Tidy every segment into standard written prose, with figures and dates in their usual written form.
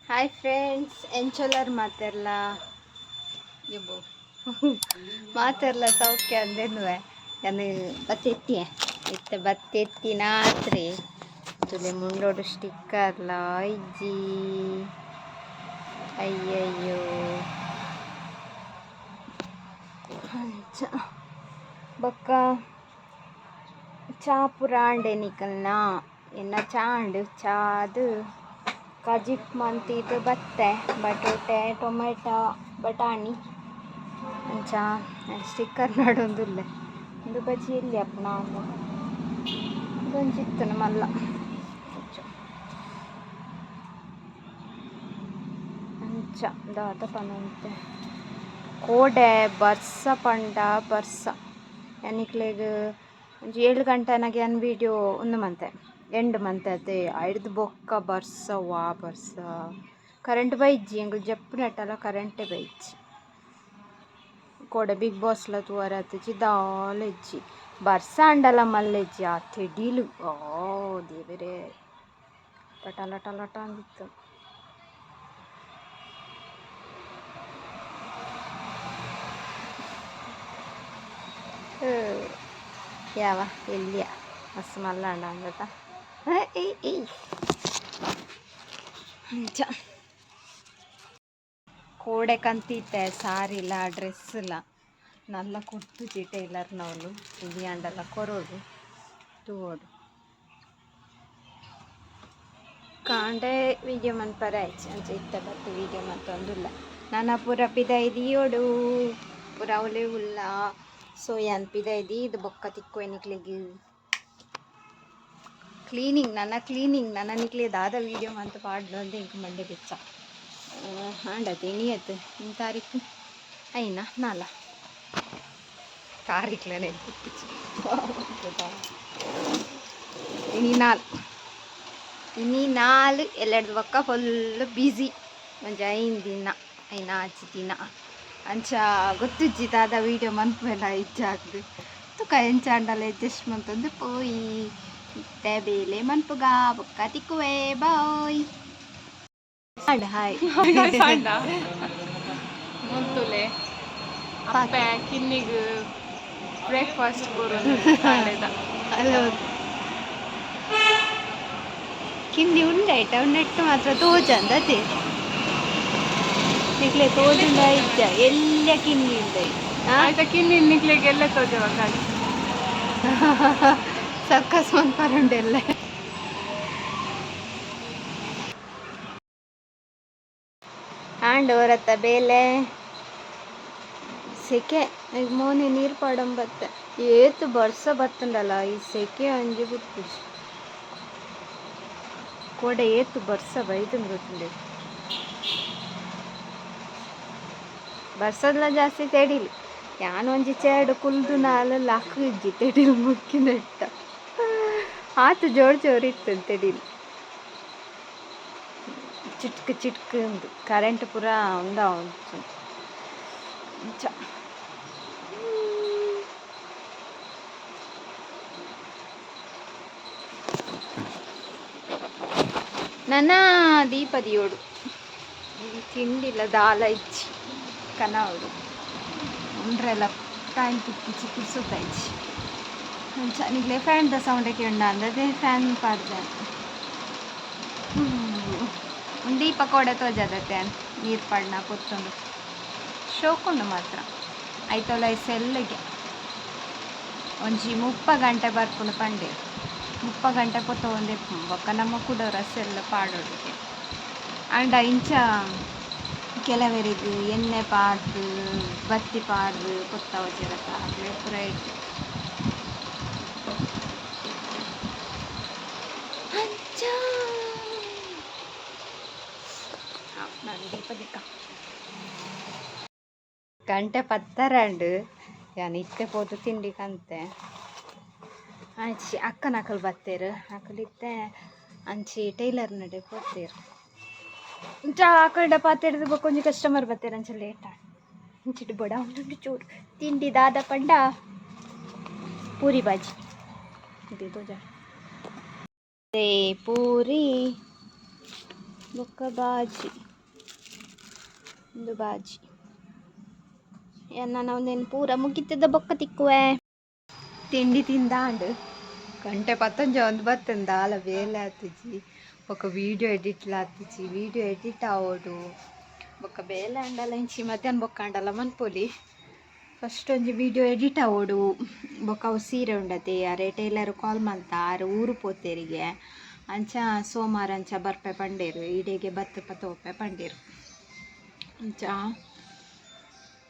Hi friends, ಎಂಚೊಲ್ಲರ್ ಮಾತೆರ್ಲ? ಇಬ್ಬು ಮಾತೆರ್ಲ ಸೌಖ್ಯ ಅಂದೆನ್ನುವೆ. ಯಾನ್ ಬತ್ತಿ ಎತ್ತಿಯೆ, ಇತ್ತೆ ಬತ್ತಿ ಎತ್ತಿನಾತ್ರಿ. ತುಲೆ, ಮುಂಡೋಡು ಸ್ಟಿಕ್ಕರ್ಲ ಇಜ್ಜಿ. ಅಯ್ಯಯ್ಯೋ. ಅಂಚ ಬೊಕ್ಕ ಚಾ ಪೂರ ಆಂಡೆ ನಿಕಲ್ನ. ಎನ್ನ ಚಾ ಆಂಡ್. ಚಾದ್ ಕಜಿಪ್ ಮಂತಿದ್ ಬತ್ತೆ, ಬಟೋಟೆ, ಟೊಮೆಟೊ, ಬಟಾಣಿ. ಅಂಚ ಸ್ಟಿಕ್ಕರ್ ನಾಡೊಂದುಲ್ಲೆ. ಉಂದು ಬಜಿ ಎಲ್ಲಿ ಅಪ್ಪುನ? ಉಂದೊಂಜಿ ಇತ್ತುಂಡು ಮಲ್ಲ. ಅಂಚ ಅಂಚ ದಾದ ಪನೊಂತೆ? ಕೋಡೆ ಬರ್ಸ ಪಂಡ ಬರ್ಸ. ಯಾನ್ ಒಂಜಿ 7 ಗಂಟೆ ಆನಗ ಯಾನ್ ವೀಡಿಯೋ ಉಂದು ಮಂತೆ, ಎಂಡ್ ಮಂತೆ ಅತೆ. ಐಡ್ದ್ ಬೊಕ್ಕ ಬರ್ಸ, ವಾ ಬರ್ಸ! ಕರೆಂಟ್ ಬೈಜ್ಜಿ. ಎಂಕುಲು ಜಪ್ಪುನೆಟ್ಟಲ ಕರೆಂಟೇ ಬೈಜ್ಜಿ. ಕೋಡೆ ಬಿಗ್ ಬಾಸ್ಲ ತೂವರೆ ಆತಿಜಿ, ದಾಲ ಇಜ್ಜಿ. ಬರ್ಸ ಆಂಡಲ ಮಲ್ಲೆಜ್ಜಿ, ಆ ತೆಡಿಲು, ಓ ದೇವೆರೇ, ಲಟ ಲಟ ಲಟ ಅಂದಿತ್ತು. ಯಾವ ಎಲ್ಲಿಯ ಮಸ್ತ್ ಮಲ್ಲ ಅಂಡ ಅಂದತ. ಅಂಚ ಕೋಡೆ ಕಂತಿತ್ತೆ ಸಾರಿಲ ಡ್ರೆಸ್ಲ. ನಲ್ಲ ಕೊರ್ತುಜಿ ಟೈಲರ್ನವ್ಲು. ಇನಿ ಆಂಡಲ ಕೊರೊಡು, ತೂವೊಡು. ಕಾಂಡೆ ವೀಡಿಯೋ ಮನ್ಪರೆ ಆಯ್ಚಿ. ಅಂಚ ಇತ್ತೆ ಬತ್ತು ವೀಡಿಯೋ ಮಂತೊಂದುಲ್ಲೆ. ನನ ಪೂರ ಪಿದಯಿ ದೀಯೊಡು, ಪೂರ ಅವಲೇ ಉಲ್ಲ. ಸೊ ಯಾನ್ ಪಿದಯಿ ದೀದ್ ಬೊಕ್ಕ ತಿಕ್ಕುವೆ ನಿಕ್ಲೆಗ್. ಕ್ಲೀನಿಂಗ್, ನನ್ನ ಕ್ಲೀನಿಂಗ್. ನನ್ನ ನಿಕ್ಲೆ ದಾದ ವೀಡಿಯೋ ಮಂತ್ ಪಾಡ್ಲು ಅಂದ್ ಎಂಕ್ ಮಂಡೆ ಬೆಚ್ಚ ಆಂಡತೆ. ಇನಿ ಅತ್ ಇನಿ ತಾರೀಕು ಐನ ನಾಲ ತಾರೀಕ್ಲ ನೆನ್ಪಿಜ್ಜಿ. ಇನಿ ನಾಲ್, ಇನಿ ನಾಲ್. ಎಲ್ಲೆಡ್ದ್ ಬೊಕ್ಕ ಫುಲ್ ಬ್ಯುಸಿ ಒಂಜಿ 5 ದಿನ, 5 6 ದಿನ. ಅಂಚ ಗೊತ್ತುಜ್ಜಿ ದಾದ ವೀಡಿಯೋ ಮನ್ಪುವೆಲ ಇಜ್ಜಾಂದ್. ತುಕ, ಎಂಚ ಆಂಡಲ ಅಡ್ಜಸ್ಟ್ ಮಂತೊಂದು ಪೋಯಿ. ಇತ್ತೆ ಬೇಲೆ ಮನ್ಪುಗ, ಬೊಕ್ಕ ತಿಕ್ಕುವೆ. ಬಾಯ್. ಹಾಯ್. ಸಣ್ಣ ಮುತ್ತುಲೆ ಅಪ್ಪೆ ಕಿನ್ನಿಗ್ ಬ್ರೇಕ್ಫಾಸ್ಟ್ ಕೊರೊಂದು ಕಾಂಡೆದ. ಹಲೋ. ಕಿನ್ನಿ ಉಂಡಾಯ್ತ? ನೆಟ್ಟು ಮಾತ್ರ ತೋಜಂದ ಅದೇ. ನಿಕ್ಲೆ ತೋಜುಂಡ ಇಜ್ಜ? ಎಲ್ಲ ಕಿನ್ನಿ ಉಂಡೈ. ಆಯ್ತಾ, ಕಿನ್ನಿ ನಿಕ್ಲೆಗ್ ಎಲ್ಲ ತೋಜವ ಕಾಲಿ. ಸರ್ಕಸ್ ಮನ್ಪರುಂಡೆಲ್ಲ. ಆಂಡ್ ಹೊರತ ಬೇಲೆ. ಸೆಕೆ, ಈಗ ಮೋನೆ ನೀರು ಪಾಡಂಬತ್ತೆ. ಏತ್ ಬರ್ಸ ಬತ್ತುಂಡಲ್ಲ, ಈ ಸೆಕೆ ಒಂಜಿ ಬುಡ್ಪುಜಿ. ಕೋಡೆ ಏತ್ ಬರ್ಸ ಬೈದುಂಡು ಗೊತ್ತುಂಡೆ? ಬರ್ಸದ್ಲ ಜಾಸ್ತಿ ತೆಡಿಲ್. ಯಾನ್ ಒಂಜಿ ಚೇರ್ಡ್ ಕುಲ್ದು ನಾಲ್ ಲಕ್ ಇಜ್ಜಿ, ತೆಡಿಲ್ ಮುಕ್ಕಿನೆಟ್ಟ. ಆತ್ ಜೋರು ಜೋರು ಇತ್ತು ತೆಡಿಲ್, ಚಿಟ್ಕ್ ಚಿಟ್ಕ್ ಅಂದು. ಕರೆಂಟ್ ಪೂರ ಉಂದ ಉಂಟು. ಅಂಚ ನನ್ನ ದೀಪ ದಿಯೋಡು. ಈ ತಿಂಡಿಲ ದಾಲ ಇಜ್ಜಿ, ಕನವಡು ಉಂಡ್ರೆಲ್ಲ ಟೈಮ್ ತಿಕ್ಕಿಚಿ, ಪುರ್ಸೊತ್ತ ಇಜ್ಜಿ. ಅಂಚ ನಿಕ್ಲೆ ಫ್ಯಾನ್ದ ಸೌಂಡ್ ಕೇಂಡ ಅಂದದೆ ಫ್ಯಾನ್ ಪಾಡ್ದೆ. ದೀಪ ಕೋಡೆ ತೋಜದತ್ತೆ. ನೀರು ಪಾಡ್ನ ಪೊತ್ತುಂಡು, ಶೋಕುಂಡು ಮಾತ್ರ. ಐತೋಲ ಸೆಲ್ಲೆಗೆ ಒಂಜಿ 30 ಗಂಟೆ ಬರ್ಪುಂಡು ಪಂಡೆ. 30 ಗಂಟೆ ಪೊತ್ತೊಂದು ಬೊಕ್ಕ ನಮ್ಮ ಕುಡೋರ ಸೆಲ್ಲು ಪಾಡೋಡುಗೆ. ಆಂಡ ಇಂಚ ಕೆಲವರಿಗೆ ಎಣ್ಣೆ ಪಾಡ್ದು, ಬತ್ತಿ ಪಾಡ್ದು ಪೊತ್ತವಜೆರತ, ಅಕ್ಲೆ ಪೂರ ಎಡ್ಡೆ. ಅಂಚ ನಾನು ದೀಪ ದಿಕ್ಕ. ಗಂಟೆ ಪತ್ತರಂಡು. ಯಾನ್ ಇತ್ತೆ ಪೋದು ತಿಂಡಿ ಕಂತೆ. ಅಂಚಿ ಅಕ್ಕನಕುಲು ಬತ್ತೆರ್. ಅಕುಲು ಇತ್ತೆ ಅಂಚಿ ಟೈಲರ್ ನಡೆ ಪೋತೆರ್. ಇಂಚ ಆಕಲ್ಡ ಪಾತೆರ್ದು ಬೊಕ್ಕ ಒಂಜಿ ಕಸ್ಟಮರ್ ಬತ್ತೆರ್. ಅಂಚ ಲೇಟ್ ಆಂಡ್. ಇಂಚಿಡ್ ಬಡ ಉಂಡು ಚೂರು. ತಿಂಡಿ ದಾದ ಪಂಡ ಪೂರಿ ಬಾಜಿ. ಇದು ತೋಜ ಪೂರಿ. ಬೊಕ್ಕ ಬಾಜಿ ಉಂದು ಬಾಜಿ. ಎನ್ನ ಒಂದೇನು ಪೂರ ಮುಗಿತದ ಬೊಕ್ಕ ತಿಕ್ಕುವೆ. ತಿಂಡಿ ತಿಂದಾಂಡ್. ಗಂಟೆ ಪತ್ತೊಂಜಿ ಒಂದು ಬತ್ತಂದು ದಾಲ ಬೇಲೆ ಆತಿಜಿ. ಬೊಕ್ಕ ವೀಡಿಯೋ ಎಡಿಟ್ಲ ಆತಿಜಿ. ವೀಡಿಯೋ ಎಡಿಟ್ ಆವೊಡು. ಬೊಕ್ಕ ಬೇಲೆ ಆಂಡಲ ಇಂಚಿ ಮಧ್ಯಾಹ್ನ ಬೊಕ್ಕ ಆಂಡಲ ಮನ್ಪೊಲಿ. ಫಸ್ಟ್ ಒಂಜಿ ವೀಡಿಯೋ ಎಡಿಟ್ ಆವೊಡು. ಬೊಕ್ಕ ಅವು ಸೀರೆ ಉಂಡತೆ, ಅರೆ ಟೈಲರ್ ಕಾಲ್ ಮಲ್ತ, ಆರು ಊರು ಪೋತೇರಿಗೆ. ಅಂಚ ಸೋಮಾರ ಅಂಚ ಬರ್ಪೆ ಪಂಡೇರು, ಈಡೆಗೆ ಬತ್ತು ಪತ್ತೋಪೆ ಪಂಡೇರು. ಅಂಚ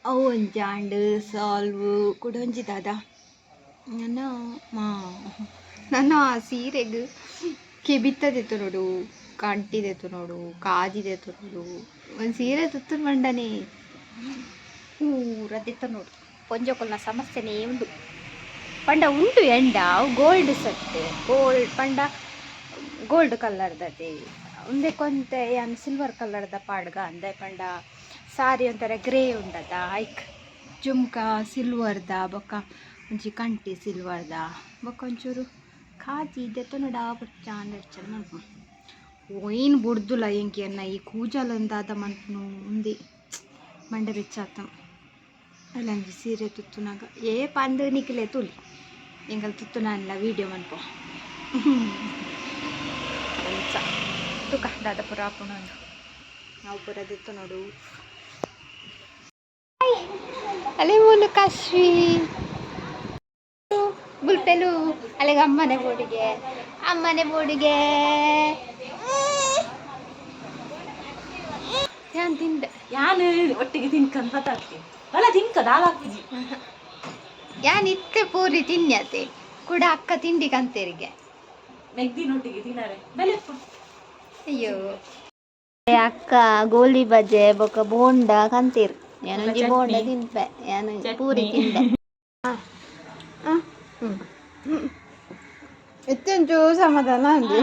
ಅವು ಒಂಜಿ ಆಂಡ್ ಸಾಲ್ವ್ ಕುಡ ಒಂಜಿ ದಾದ ನನ್ನ ಮಾ ನನ್ನ ಆ ಸೀರೆಗ್ ಕೆಬಿತ್ತದೆತ್ತು ನೋಡು, ಕಂಟಿದೆತ್ತು ನೋಡು, ಕಾಜಿದೆತ್ತು ನೋಡು. ಒಂದು ಸೀರೆ ತುತ್ತು ಮಂಡನೆ ಪೂರ ದೆತ್ತ ನೋಡು. ಪೊಂಜೊಕೊಲ್ನ ಸಮಸ್ಯೆನೇ ಉಂಡು. ಪಂಡ ಉಂಡು ಎಂಡ ಅವು ಗೋಲ್ಡ್ ಸೆಟ್, ಗೋಲ್ಡ್ ಪಂಡ ಗೋಲ್ಡ್ ಕಲರ್ದತೆ. ಉಂದೆಕೊಂತೆ ಯಾನ್ ಸಿಲ್ವರ್ ಕಲರ್ದ ಪಾಡ್ಗ ಅಂದೆ. ಪಂಡ ಸಾರಿ ಒಂಥರ ಗ್ರೇ ಉಂಡತ, ಐಕ್ ಜುಮ್ಕಾ ಸಿಲ್ವರ್ದ, ಬೊಕ್ಕ ಒಂಜಿ ಕಂಟಿ ಸಿಲ್ವರ್ದ, ಬೊಕ್ಕ ಒಂಚೂರು ಕಾಜಿ ದೆತ್ತೊನಡ ಬೊಡ್ಚಾಂದ್ ಎಚ್ಚರ ಮನ್ಪು. ಒಯ್ನ್ ಬುಡ್ದುಲ ಎಂಕ್ ಎನ್ನ ಈ ಕೂಜಲ್ ದಾದ ಮನ್ಪುನು ಉಂದೆ ಮಂಡೆ ಬೆಚ್ಚಾತ. ಅಲ್ಲಂಜಿ ಸೀರೆ ತುತ್ತುನಾಗ ಏ ಪಂದ್ ನಿಕ್ಲೆ ತೂಲಿ. ಎಂಕಲ್ ತುತ್ತುನಾನ್ಲ ವೀಡಿಯೋ ಮನ್ಪು. ಅಂಚ ತುಕ ದಾದ ಪೂರ ಆಪುಂಡು. ಅವು ಪೂರ ದೆತ್ತೊನೊಡು. ಅಲೆ ಮೂಲು ಕಾಶ್ವಿ ಬುಲ್ಪೆಲು. ಅಲೆಗ ಅಮ್ಮನೆ ಬೋಡಿಗೆ, ಅಮ್ಮನೆ ಬೋಡಿಗೆ. ಯಾನ್ ತಿಂದೆ. ಯಾನ್ ಒಟ್ಟಿಗೆ ತಿನ್ಕಂತ ಪತಾಕ್ತಿ ಬಲ ತಿನ್ಕ ದಾಲ್ ಹಾಕುಜಿ. ಯಾನ್ ಇತ್ತೆ ಪೂರಿ ತಿನ್ಯತೆ. ಕೂಡ ಅಕ್ಕ ತಿಂಡಿ ಕಂತೇರಿಗೆ. ಮೆಗ್ದಿನೊಟ್ಟಿಗೆ ತಿನ್ನರೆ ಬಲೆ. ಅಯ್ಯೋ ಅಕ್ಕ, ಗೋಲಿ ಬಜೆ ಬೊಕ ಬೋಂಡ ಕಂತೀರ್. ಯಾನೊಂಜಿ ಬೋಂಡ ತಿನ್ಪೆ. ಯಾನು ಪೂರಿ ತಿಂದೆ. ಇತ್ತೊಂಚೂರು ಸಮಾಧಾನ ಅಂದು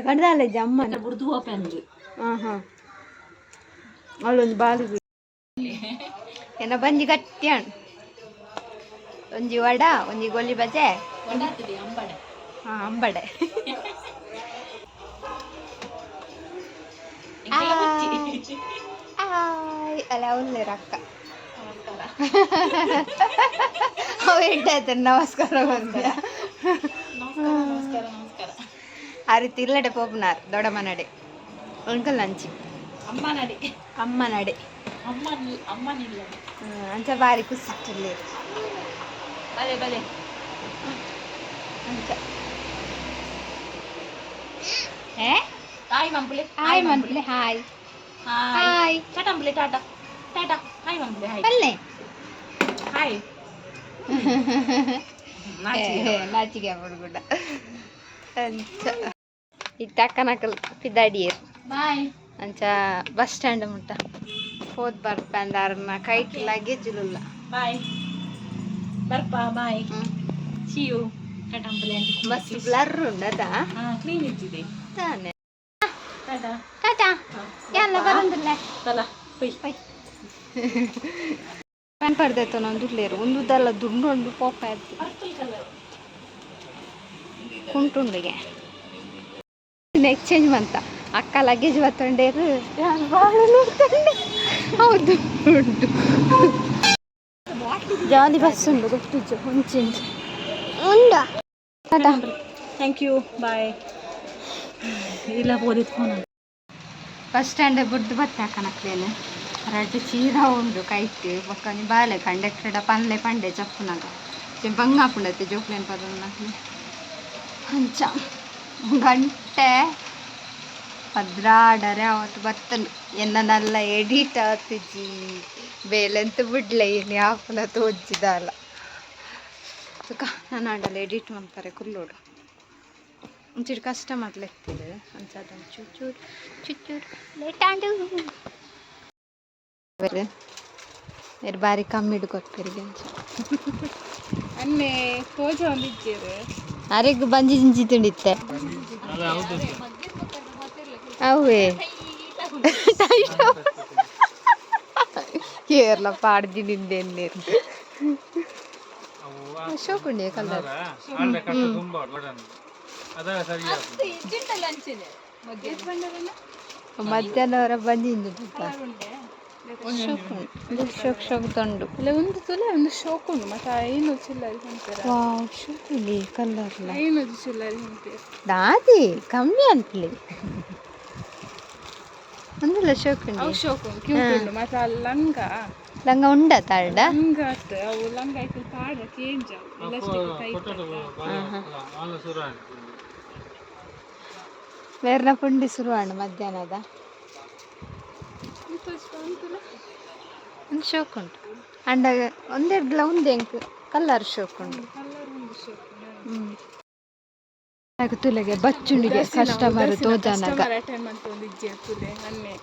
ಕಡ್ದಲ್ಲ ಅಮ್ಮನ. ಬುಡ್ದು ಓಪನ್. ಹಾಂ ಹಾಂ, ಅವಳೊಂದು ಬಾಲಿ ಎನ್ನ ಬಂಜಿ ಗಟ್ಟಿಯಾಣ್. ಒಂಜಿ ವಡ, ಒಂಜಿ ಗೋಲಿ ಬಜೆ. ಅಂಬಡೆ. ಹಾಂ, ಅಂಬಡೆ. ಆಯ್ ಅಲ್ಲ, ಉಲ್ಲೇರು ಅಕ್ಕ. ಅವು ಎಡ್ಡೆ. ನಮಸ್ಕಾರ ಬಂದ. ನಮಸ್ಕಾರ ನಮಸ್ಕಾರ ನಮಸ್ಕಾರ. ಆ ರೀತಿ ಇಲ್ಲಡೆ ಪೋಪುನಾರ್ ದೊಡ್ಡಮ್ಮ ನಡೆ, ಅಂಕಲ್ ಅಂಚಿ. ಅಮ್ಮ ನಡೆ. ಅಮ್ಮ ನಡೆ. ಅಮ್ಮ ಅಮ್ಮನಿಲ್ಲ. ಅಂಚ ಬಾರಿ ಖುಷಿ. ಬಲೆ ಬಲೆ. ಅಂಚ ಏ. ಹಾಯ್ ಮಂಪುಲೆ. ಹಾಯ್ ಮನ್ಪುಲೆ, ಹಾಯ್. ಹಾಯ್. ಹಾಯ್. ಟಾಟಾ ಅಂಬುಲೆ, ಟಾಟಾ ಟಾಟಾ. ಹಾಯ್ ಮಂಪುಲೆ, ಹಾಯ್. ಬಲ್ಲೆ. ಹಾಯ್. ನಾಚಿಗೆ ಹುಡುಗುಡ. ಅಂಚ ಇತ್ತ ಅಕ್ಕನಕಲ್ ಪಿದಾಡಿಯರ್. ಬಾಯ್. ಅಂಚ ಬಸ್ ಸ್ಟ್ಯಾಂಡ್ ಮುಟ್ಟ ಹೋದ್ ಬರ್ಪಂದಾರನ ಕೈಟ್ ಲಗೇಜ್ ಇಲ್ಲ. ಬಾಯ್ ಬರ್ಪಾ, ಬಾಯ್, ಸಿ you. Tata ಅಂಬುಲೆ. ಬಸ್ ಬ್ಲರ್ ಉಂಡದಾ? ಹಾ, ಕ್ಲೀನ್ ಇಟ್ಟಿದೆ. ತಾನೆ. ಟಾಟಾ. ಟಾಟಾ. ಎಲ್ಲ ಬರಂದಿಲ್ಲ. ಬಲ ಪೊಯ್. ಪ್ಯಾನ್ ಪರ್ದೈತ ದುರ್ಲೇರು ಉಂದುದಲ್ಲ ದುಂಡು ಉಂಡು ಪೋಪ ಆಯ್ತು. Purple colour. ಕುಂಟುಂಡಿಗೆ ಎಕ್ಸ್ಚೇಂಜ್ ಬಂತ. ಅಕ್ಕ ಲಗೇಜ್ ಬತ್ತೊಂಡೇರು, ಯಾರು ಬಾಳ ನೋಡ್ತಂಡೆ. ಹೌದು, ಉಂಟು. ಜಾಲಿ ಬಸ್ ಉಂಡು ಗೊತ್ತುಜ್ಜು ಒಂಚಿಂಚು ಉಂಡ. ಟಾಟಾ. Thank you, bye. ಇಲ್ಲ ಓದಿತ್ತು ಫೋನ್. ಬಸ್ ಸ್ಟ್ಯಾಂಡ್ ಬುಡ್ದು ಬತ್ತೆ ಅಕ್ಕನಕ್ಲೇನು. ರಡ್ಡ್ ಚೀರ ಉಂಡು ಕೈಟ್. ಬೊಕ್ಕ ಒಂಜಿ ಬಾಲೆ ಕಂಡಕ್ಟರ್ಡ ಪನ್ಲೆ ಪಂಡೆ ಜಪ್ಪುನಗ ಬಂಗ ಆಪುಂಡತ್ತೆ ಜೋಕ್ಲೇನ್ ಪದೊಂದು. ಅಂಚ ಗಂಟೆ 12:30 ಅವತ್ತು ಬತ್ತನು. ಎನ್ನ ನಲ್ಲ ಎಡಿಟ್ ಆತುಜಿ. ಬೇಲೆಂತ ಬಿಡ್ಲೆ ಇನಿ ಆಪುನ ತೋಜಿದಾಲ. ತುಕ ನಾನು ಆಂಡಲ ಎಡಿಟ್ ಮಲ್ಪರೆ ಕುಲ್ಲೋಡು. ಒಂಚೂರು ಕಷ್ಟ ಮಾಡ್ಲೆತ್ತಿರು. ಅಂಚ ಅದೊಂದು ಚೂರು ಚೂರು ಚೂರು ಲೇಟ್ ಆಂಡು. ಬೇರೆ ಬಾರಿ ಕಮ್ಮಿಡು ಕೊರ್ಪೆರಿಗೆ ಅಂಚ. ಅನ್ನೆ ತೋಜ ಒಂದಿಜ್ಜೇರು. ಅರೆಗ್ ಬಂಜಿ ಜಿಂಜಿ ತಿಂಡಿತ್ತೆ ಅವೇ ಕೇರಳ ಪಾಡ್ದಿ ನಿಂದೆ. ಶೋಕುಂಡೆ ಕಲರ್. ಮಧ್ಯಾಹ್ನ ವರ ಬಂದಿಂದು. ಶೋಕ್ ಶೋಕ್ ತಂಡು. ಅಲ್ಲ, ಒಂದು ತುಲೆ ಒಂದು ಶೋಕ್ ಉಂಡು ಮತ್ತೆ 500 ಚಿಲ್ಲರೆ ಉಂಟು. ವಾವ್, ಶೋಕ್ ಇಲ್ಲಿ ಕಲರ್. 500 ಚಿಲ್ಲರೆ ಉಂಟು. ದಾದಿ ಕಮ್ಮಿ ಅನ್ಪಲಿ ಒಂದಲ್ಲ ಶೋಕ್. ಅವು ಶೋಕ್ ಉಂಟು, ಕ್ಯೂಟ್ ಉಂಡು. ಮತ್ತೆ ಆ ಲಂಗ. ಲಂಗ ಉಂಡ ತಾಳ್ಡ. ಲಂಗ ಅತ್ತು, ಅವು ಲಂಗ ಐತಿ ಪಾಡ ಚೇಂಜ್ ಅವು ಎಲಾಸ್ಟಿಕ್ ಟೈಪ್. ಬೇರ್ನ ಪುಂಡಿ ಶುರುವಾಣ ಮಧ್ಯಾಹ್ನದ. ಒಂದು ಶೋಕ್ ಉಂಟು ಅಂಡ ಒಂದೆರಡು ಒಂದು ಎಂಕ್ ಕಲ್ಲರ್ ಶೋಕ್ ಉಂಟು. ಕಲರ್ ಒಂದು ಶೋಕ್. ತುಲೆಗೆ ಬಚ್ಚುಂಡಿಗೆ ಕಸ್ಟಮರ್ ತೋಜಾನಗ. ಕಸ್ಟಮರ್ ಅಟೆಂಡ್ ಮಂತ ಒಂದು ಇಜ್ಜಿ ತುಲೆ ಅನ್ನೆ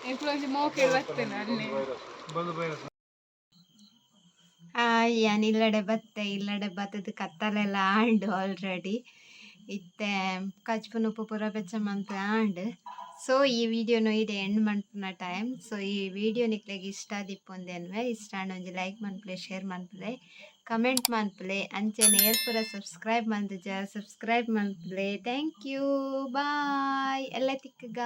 ಎಂಕುಲು ಒಂಜಿ ಮೋಕೆಡ್ ಬರ್ತೇನೆ ಅನ್ನೆ. ಯಾನ್ ಇಲ್ಲಡೆ ಬತ್ತೆ. ಇಲ್ಲಡೆ ಬತ್ತದ ಕತ್ತಲೆಲ್ಲ ಆಂಡ್ ಆಲ್ರೆಡಿ. ಇತ್ತೆ ಕಜ್ಪುನ ಉಪ್ಪು ಪೂರ ಬೆಚ್ಚ ಮಂತ್ ಆಂಡ್. ಸೊ ಈ ವಿಡಿಯೋನು ಇಡೆ ಎಂಡ್ ಮನ್ಪುನ ಟೈಮ್. ಸೊ ಈ ವಿಡಿಯೋ ನಿಕ್ಲೆಗ್ ಇಷ್ಟ ಆದಿಪ್ಪುಂದೆನ್ವೆ. ಇಷ್ಟ ಆಂಡ ಒಂಜಿ ಲೈಕ್ ಮನ್ಪುಲೆ, ಶೇರ್ ಮನ್ಪುಲೆ, ಕಮೆಂಟ್ ಮನ್ಪುಲೆ. ಅಂಚೆನೆ ಏರ್ ಪೂರ ಸಬ್ಸ್ಕ್ರೈಬ್ ಮಂತುಜ, ಸಬ್ಸ್ಕ್ರೈಬ್ ಮನ್ಪುಲೆ. Thank you, bye. ಎಲ್ಲ ತಿಕ್ಕುಗ.